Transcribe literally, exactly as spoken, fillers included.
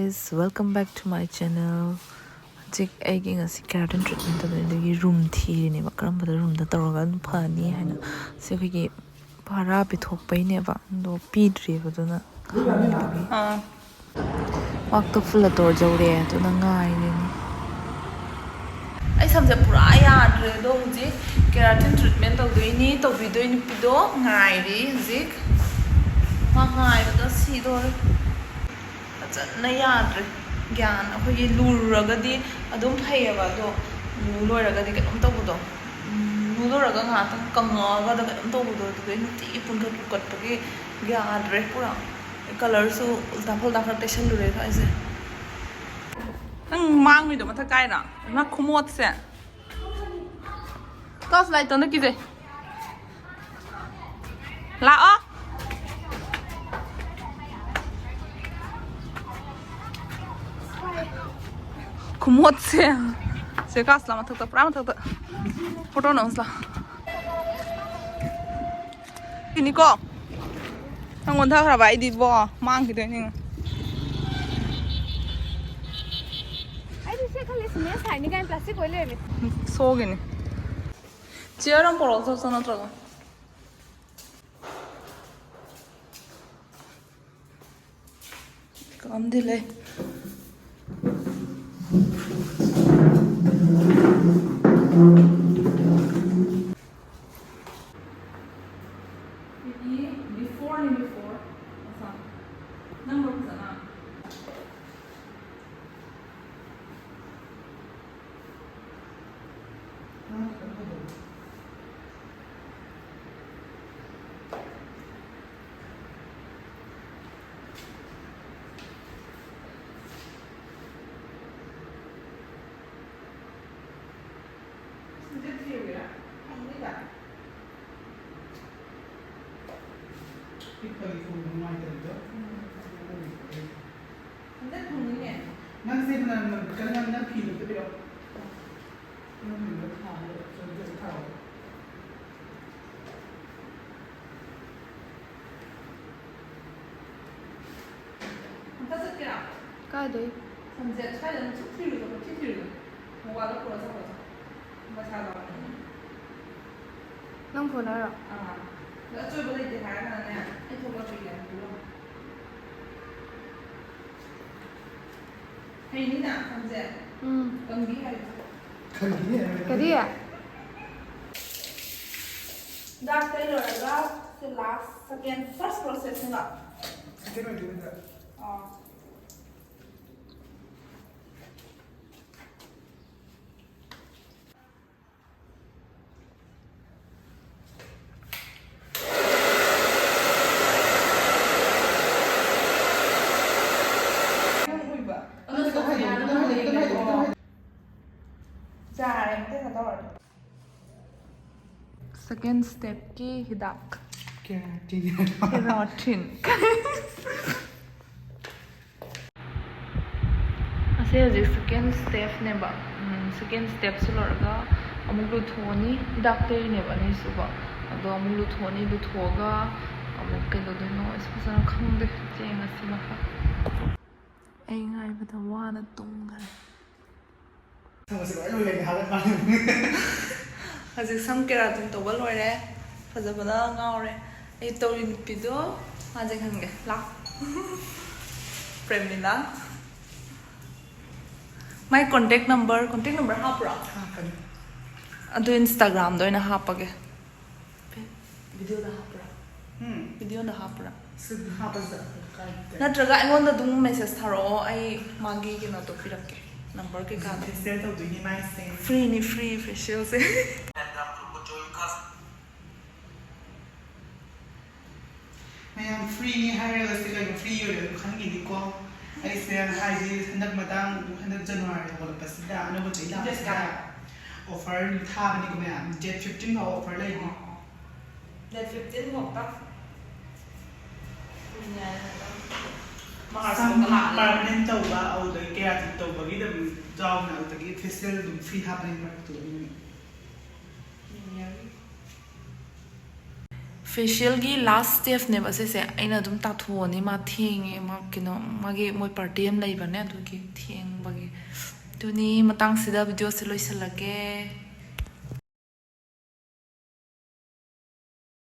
Guys, welcome back to my channel. ꯍꯧꯖꯤꯛ ꯑꯩꯒꯤ ꯉꯁꯤ ꯀꯦꯔꯥꯇꯤꯟ ꯇ꯭ꯔꯤꯠꯃꯦꯟ ꯇꯧꯗꯣꯏꯅꯦ, ꯑꯗꯨꯒꯤ ꯔꯨꯝ ꯊꯤꯔꯤꯅꯦꯕ, ꯀꯔꯝꯕꯗ ꯔꯨꯝꯗ ꯇꯧꯔꯒ ꯑꯗꯨꯝ ꯐꯅꯤ ꯍꯥꯏꯅ꯫ ꯁꯤ ꯑꯩꯈꯣꯏꯒꯤ ꯚꯔꯥ ꯄꯤꯊꯣꯛꯄꯩꯅꯦꯕ, ꯑꯗꯣ ꯄꯤꯗ꯭ꯔꯤꯕ, ꯑꯗꯨꯅ ꯈꯪꯗꯕꯒꯤ꯫ ꯑꯥ꯫ ꯃꯥꯛꯇꯣ ꯐꯨꯜꯂ ꯇꯧꯔꯖꯧꯔꯦ, ꯑꯗꯨꯅ ꯉꯥꯏꯔꯤꯅꯦ꯫ ꯑꯩ ꯁꯝꯁꯦ ꯄꯨꯔꯥ ꯌꯥꯗ꯭ꯔꯦ, ꯑꯗꯣ ꯍꯧꯖꯤꯛ ꯀꯦꯔꯥꯇꯤꯟ ꯇ꯭ꯔꯤꯠꯃꯦꯟ ꯇꯧꯗꯣꯏꯅꯤ, ꯇꯧꯕꯤꯗꯣꯏ ꯅꯨꯄꯤꯗꯣ ꯉꯥꯏꯔꯤ ꯍꯧꯖꯤꯛ꯫ ꯃꯥ ꯉꯥꯏꯕꯗ ꯁꯤꯗꯣꯔꯦ꯫ ꯐꯖꯅ ꯌꯥꯗ꯭ꯔꯦ꯫ ꯒ꯭ꯌꯥꯟ, ꯑꯩꯈꯣꯏꯒꯤ ꯂꯨꯔꯨꯔꯒꯗꯤ ꯑꯗꯨꯝ ꯐꯩꯌꯦꯕ, ꯑꯗꯣ ꯂꯨ ꯂꯣꯏꯔꯒꯗꯤ ꯀꯩꯅꯣꯝ ꯇꯧꯕꯗꯣ, ꯎꯝ, ꯂꯨ ꯂꯣꯏꯔꯒ ꯉꯥꯏꯍꯥꯛꯇꯪ ꯀꯪꯉꯛꯑꯒ ꯀꯩꯅꯣꯝ ꯇꯧꯕꯗꯣ, ꯑꯗꯨꯗꯩ ꯅꯨꯡꯇꯤꯒꯤ ꯄꯨꯟꯈꯠ ꯄꯨꯟꯈꯠꯄꯒꯤ ꯌꯥꯗ꯭ꯔꯦ ꯄꯨꯔꯥ꯫ ꯀꯂꯔꯁꯨ ꯎꯜꯇꯥ ꯐꯨꯜꯇꯥ ꯈꯔ ꯇꯩꯁꯜꯂꯨꯔꯦ ꯁ꯭ꯋꯥꯏꯁꯦ꯫ ꯅꯪ ꯃꯥꯡꯉꯤꯗꯣ ꯃꯊꯛ ꯀꯥꯏꯔꯣ? ꯏꯃꯥ, ꯈꯨꯃꯣꯠꯁꯦ꯫ ꯇꯣꯁ ꯂꯥꯏꯠꯇꯣ ꯅꯛꯀꯤꯁꯦ꯫ ꯂꯥꯛꯑꯣ꯫ ꯈꯨꯃꯣꯠꯁꯦ꯫ ꯁꯦ ꯀꯥꯁ ꯂꯥꯎ ꯃꯊꯛꯇ, ꯄꯨꯔꯥ ꯃꯊꯛꯇ꯫ ꯐꯣꯇꯣ ꯅꯝꯁꯤ ꯂꯥꯎ꯫ ꯁꯤꯅꯤꯀꯣ꯫ ꯅꯪ ꯑꯣꯟꯊꯈ꯭ꯔꯕ ꯑꯩꯗꯤ ꯏꯕꯣ, ꯃꯥꯡꯈꯤꯗꯣꯏꯅꯤ꯫ ꯑꯩꯗꯤ ꯁꯦ ꯈꯜꯂꯦ, ꯁꯤꯃꯦꯟ ꯁꯥꯏꯅꯤ ꯀꯥꯏꯅ ꯄ꯭ꯂꯥꯁꯇꯤꯛ ꯑꯣꯏ ꯂꯩꯔꯝꯃꯦ꯫ ꯁꯣꯒꯤꯅꯤ꯫ ꯆꯤꯌꯔ ꯑꯃ ꯄꯣꯔꯛꯑꯣ, ꯆꯠꯁꯣ ꯅꯠꯇ꯭ꯔꯒ꯫ ꯀꯝꯗꯤ ꯂꯩ꯫ ꯁꯤꯗꯤ ꯕꯤꯐꯣꯔꯅꯤ, ꯕꯤꯐꯣꯔ꯫ ꯑꯁꯥ꯫ ꯅꯪ ꯐꯖꯅ꯫ ꯄꯤꯛꯄꯒꯤ ꯊꯣꯡꯕ ꯅꯨꯡꯉꯥꯏꯇꯕꯗꯣ꯫ ꯎꯝ꯫ ꯍꯟꯗꯛ ꯊꯣꯡꯅꯤꯡꯉꯦ꯫ ꯅꯪꯁꯦ ꯅꯪ, ꯅꯪ, ꯅꯪ, ꯅꯪ ꯐꯤꯗꯣ ꯑꯝꯇ ꯄꯤꯔꯛꯑꯣ꯫ ꯅꯪ ꯐꯤꯗꯣ ꯊꯥꯔꯣ, ꯆꯣꯟꯗꯣꯏ ꯊꯥꯔꯣ꯫ ꯑꯝꯇ ꯆꯠꯀꯦꯔꯥ? ꯀꯥꯏꯗꯩ? ꯁꯝꯁꯦ ꯁ꯭ꯋꯥꯏꯗ ꯑꯗꯨꯝ ꯁꯨꯛ ꯊꯤꯔꯨꯗꯣ, ꯁꯨꯛ ꯊꯤꯔꯨꯗꯣ꯫ ꯃꯣꯕꯥꯏꯜꯗ ꯄꯨꯔ ꯆꯠꯈ꯭ꯔꯣ꯫ ꯃꯁꯥꯗꯣ꯫ ꯅꯪ ꯐꯣꯟ ꯍꯥꯏꯔꯣ? ꯑꯥ꯫ ꯑꯗꯣ ꯑꯆꯣꯏꯕ ꯂꯩꯇꯦ ꯍꯥꯏꯔꯒꯅꯅꯦ, ꯑꯩ ꯊꯣꯛꯂꯛꯄꯤꯒꯦ꯫ ꯍꯩꯅꯤꯅ ꯁꯝꯁꯦ꯫ ꯎꯝ꯫ ꯀꯪꯕꯤ ꯍꯥꯏꯕꯁꯦ꯫ ꯀꯔꯤ? ꯗꯥꯛ ꯇꯩ ꯂꯣꯏꯔꯒ ꯁꯤ ꯂꯥꯁ ꯁꯦꯀꯦꯟ ꯐꯥꯔꯁ ꯄ꯭ꯔꯣꯁꯦꯁꯅꯦꯕ꯫ ꯁꯦꯀꯦꯟ ꯑꯣꯏꯗꯣꯏꯅꯤꯗ꯫ ꯑꯥ꯫ ꯅꯪ ꯎꯏꯕ? ꯅꯪ ꯍꯥꯏꯗꯣ, ꯅꯪ ꯍꯥꯏꯗꯣ, ꯅꯪ ꯍꯥꯏꯗꯣ, ꯅꯪ ꯍꯥꯏꯗꯣ꯫ ꯌꯥꯔꯦ, ꯃꯇꯦꯡ ꯈꯔ ꯇꯧꯔꯗꯤ꯫ ꯁꯦꯀꯦꯟ ꯁ꯭ꯇꯦꯞꯀꯤ ꯍꯤꯗꯥꯛ꯫ ꯀꯦꯔꯥꯇꯤꯟ꯫ ꯀꯦꯔꯥꯇꯤꯟ꯫ ꯑꯁꯤ ꯍꯧꯖꯤꯛ ꯁꯦꯀꯦꯟ ꯁ꯭ꯇꯦꯞꯅꯦꯕ꯫ ꯁꯦꯀꯦꯟ ꯁ꯭ꯇꯦꯞꯁꯤ ꯂꯣꯏꯔꯒ ꯑꯃꯨꯛ ꯂꯨꯊꯣꯛꯑꯅꯤ꯫ ꯍꯤꯗꯥꯛ ꯇꯩꯔꯤꯅꯦꯕ ꯑꯅꯤꯁꯨꯕ꯫ ꯑꯗꯣ ꯑꯃꯨꯛ ꯂꯨꯊꯣꯛꯑꯅꯤ꯫ ꯂꯨꯊꯣꯛꯑꯒ ꯑꯃꯨꯛ ꯀꯩꯗꯧꯗꯣꯏꯅꯣ ꯑꯩꯁꯨ ꯐꯖꯅ ꯈꯪꯗꯦ꯫ ꯌꯦꯡꯉꯁꯤ ꯃꯈꯥ꯫ ꯑꯩ ꯉꯥꯏꯕꯗ ꯋꯥꯅ ꯇꯨꯝꯈꯔꯦ꯫ ꯊꯕꯛꯁꯦ ꯂꯣꯏ ꯂꯣꯏꯔꯦ ꯍꯥꯏꯕ ꯃꯥꯜꯂꯦ꯫ ꯍꯧꯖꯤꯛ ꯁꯝ ꯀꯦꯔꯥꯇꯤꯟ ꯇꯧꯕ ꯂꯣꯏꯔꯦ꯫ ꯐꯖꯕꯅ ꯉꯥꯎꯔꯦ꯫ ꯑꯩ ꯇꯧꯔꯤ ꯅꯨꯄꯤꯗꯣ ꯃꯥꯁꯦ ꯈꯪꯒꯦ꯫ ꯂꯥꯎ꯫ ꯄ꯭ꯔꯦꯃꯤꯂꯥ꯫ My contact number, contact number ꯍꯥꯞꯄ꯭ꯔꯣ? ꯍꯥꯞꯀꯅꯤ꯫ ꯑꯗꯨ Instagram-ꯗ ꯑꯣꯏꯅ ꯍꯥꯞꯄꯒꯦ꯫ ꯚꯤꯗꯤꯑꯣꯗ ꯍꯥꯞꯄ꯭ꯔꯥ? ꯎꯝ꯫ ꯚꯤꯗꯤꯑꯣꯗ ꯍꯥꯞꯄ꯭ꯔꯥ? ꯁꯤ ꯍꯥꯞꯄꯁꯤꯗ ꯀꯥꯏꯗꯦ꯫ ꯅꯠꯇ꯭ꯔꯒ ꯑꯩꯉꯣꯟꯗ ꯑꯗꯨꯝ ꯃꯦꯁꯦꯖ ꯊꯥꯔꯛꯑꯣ, ꯑꯩ ꯃꯥꯒꯤ ꯀꯩꯅꯣꯗꯣ ꯄꯤꯔꯛꯀꯦ, ꯅꯝꯕꯔ ꯀꯩꯀꯥꯗꯣ꯫ ꯐꯦꯁꯤꯌꯦꯜ ꯇꯧꯗꯣꯏꯅꯤ ꯃꯥꯏꯁꯦ꯫ ꯐ꯭ꯔꯤꯅꯤ, ꯐ꯭ꯔꯤ ꯐꯦꯁꯤꯌꯦꯜꯁꯦ꯫ ꯃꯌꯥꯝ ꯐ꯭ꯔꯤꯅꯤ ꯍꯥꯏꯔꯒ ꯁꯤ ꯀꯩꯅꯣ ꯐ꯭ꯔꯤ ꯑꯣꯏꯔꯦ ꯑꯗꯨꯝ ꯈꯟꯈꯤꯅꯤꯀꯣ꯫ ꯑꯩꯁꯦ ꯍꯥꯏꯗꯤ ꯍꯟꯗꯛ ꯃꯇꯥꯡ ꯍꯟꯗꯛ ꯖꯅꯋꯥꯔꯤ ꯍꯧꯒꯠꯂꯛꯄꯁꯤꯗ ꯑꯅꯧꯕ ꯆꯍꯤ ꯂꯥꯛꯄꯁꯤꯗ ꯑꯣꯐꯔ ꯊꯥꯕꯅꯤꯀꯣ ꯃꯌꯥꯝ꯫ ꯗꯦꯠ ꯐꯤꯐꯇꯤꯟ ꯐꯥꯎ ꯑꯣꯐꯔ ꯂꯩꯅꯤ꯫ ꯗꯦꯠ ꯐꯤꯐꯇꯤꯟ ꯐꯥꯎꯕ꯫ ꯁꯝ ꯄꯔꯃꯅꯦꯟ ꯇꯧꯕ ꯑꯗꯨꯗꯒꯤ ꯀꯦꯔꯥꯇꯤꯟ ꯇꯧꯕꯒꯤꯗ ꯑꯗꯨꯝ ꯌꯥꯎꯅ ꯑꯗꯨꯗꯒꯤ ꯐꯦꯁꯤꯌꯦꯜ ꯑꯗꯨꯝ ꯐ꯭ꯔꯤ ꯍꯥꯞꯄꯅꯤ ꯃꯔꯛꯇꯨꯗ ꯑꯗꯨꯝ꯫ ꯐꯦꯁꯤꯌꯦꯜꯒꯤ ꯂꯥꯁ ꯁ꯭ꯇꯦꯞꯅꯦꯕ ꯑꯁꯤꯁꯦ꯫ ꯑꯩꯅ ꯑꯗꯨꯝ ꯇꯥꯊꯣꯛꯑꯅꯤ, ꯃꯥ ꯊꯦꯡꯉꯦ, ꯃꯥ ꯀꯩꯅꯣ, ꯃꯥꯒꯤ, ꯃꯣꯏ ꯄꯥꯔꯇꯤ ꯑꯃ ꯂꯩꯕꯅꯦ, ꯑꯗꯨꯒꯤ ꯊꯦꯡꯕꯒꯤ꯫ ꯑꯗꯨꯅꯤ, ꯃꯇꯥꯡꯁꯤꯗ ꯚꯤꯗꯤꯑꯣꯁꯦ ꯂꯣꯏꯁꯤꯜꯂꯒꯦ꯫